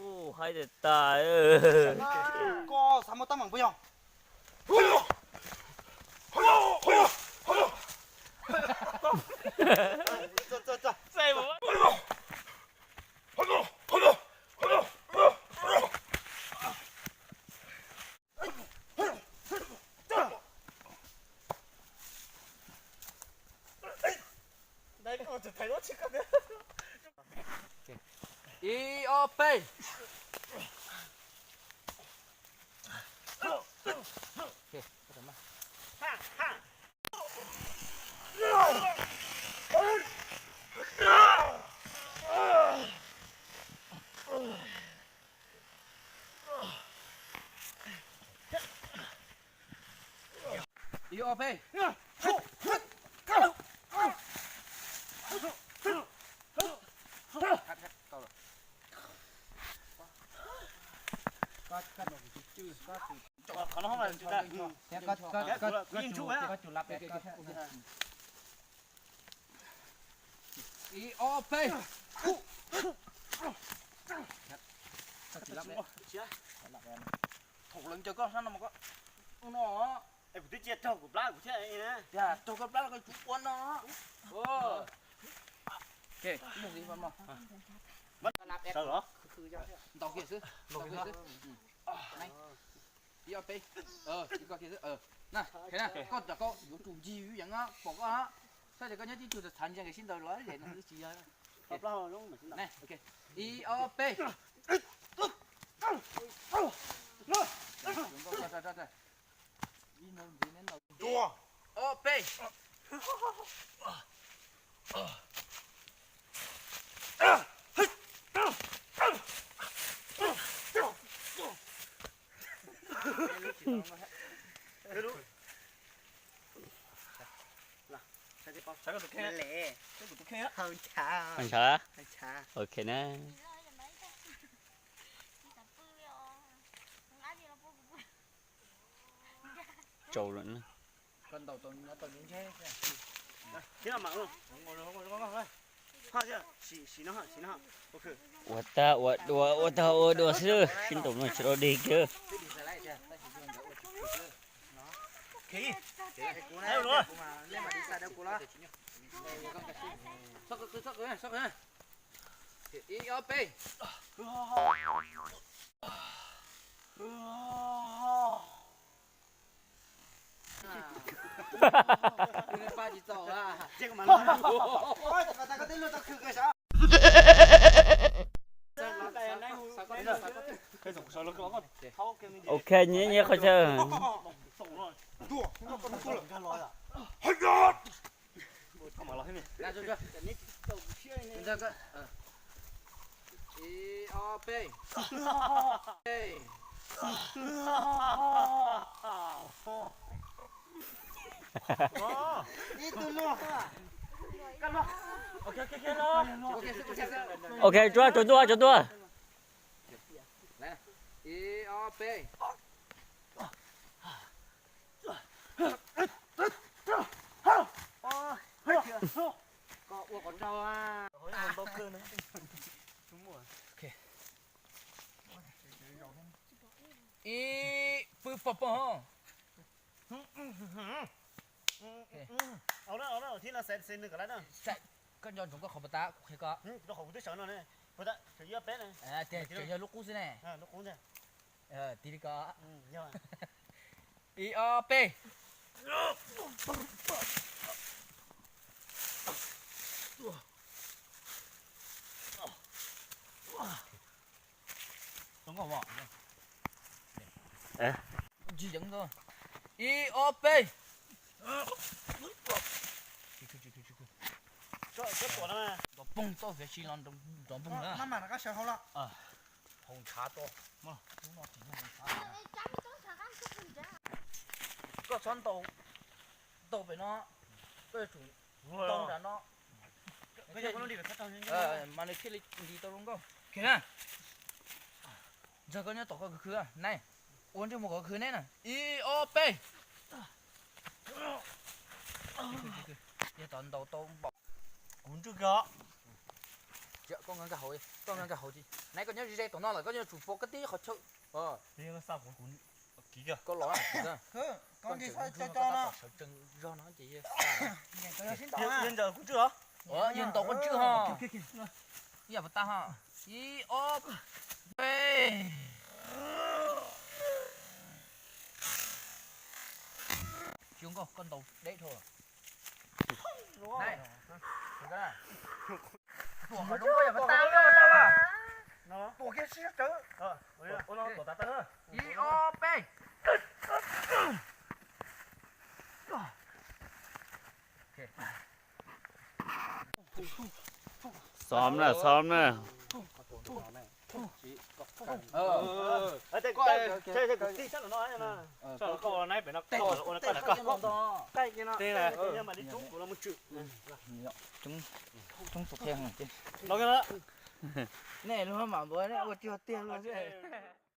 Ub, haib tiag tas. Koj xav muaj teeb meem puas yog? Ib ob peb. Ib ob peb. Ib ob peb. Thaum lawv ncaws koj sab no mas koj ua no. Es kuv twb cia raug kuv plab kuv thiab. Tias raug koj plab koj tsuas ua no. Sawv los. Ntaus kiag xwb, ntaus kiag xwb. Ib ob peb. Ib koj kiag xwb. Na, koj tam koj yuav tsum ncig yeev pom koj, saib tias koj nyob tib tug txhav ntsia nkawd sib ntaus los es no tsis yog. Ib ob peb. Ob peb. Ntshav. Ok na. Tsau lawm na. Ua tag ua dua, ua tag ua dua xwb, sib ntaus no tsis dog dig kiag. Ib ob peb. Ok, nyiam nyiam qhov chaw. Ib ob peb. Ok, tsuav tsuav ntuj tsuav ntuj. Ib ob peb. Koj ua qhov rau. Ib pw pog pog. Koj nco ntsoov koj qhov puas tab kuv qhia koj. Tias tseem yog lub qub xwb ne. Tig li ko. Ib ob peb. Ib ob peb. Nrov poog txoj fiav si los nrov poog na. Hau ntshav to. Koj txhob ntaus, ntaus pem no, koj yuav tsum ntaus nram no. Mas nws thiaj li ntis tau zoo nkauj. Ntxawg koj nyob tom koj khwv khwv na. Ua ntsej muag kom khwv neb na. Ib ob peb. Yog tau ntaus tau npaum kuv ntswj kiag os. Koj nkag hauv, koj nkag hauv, naiv koj nyob ze ze tom no lawm koj yuav tsum pov koj tib qhov chaw. Koj los sawv tsees zog no ces yog ntaus kuv ntswj os. Yog ntaus koj ntswj ho. Ib yam puas tau ho. Ib ob peb. Xyov nkauj koj ntaus deb dhau lawm. Tuam qhov zoo nkauj yam puas tau. Tuam kiag sib sawv. Ib ob peb. Xom na, xom na. Coob tus qhia. Nej lub mam npua ua tsis tiag luaj.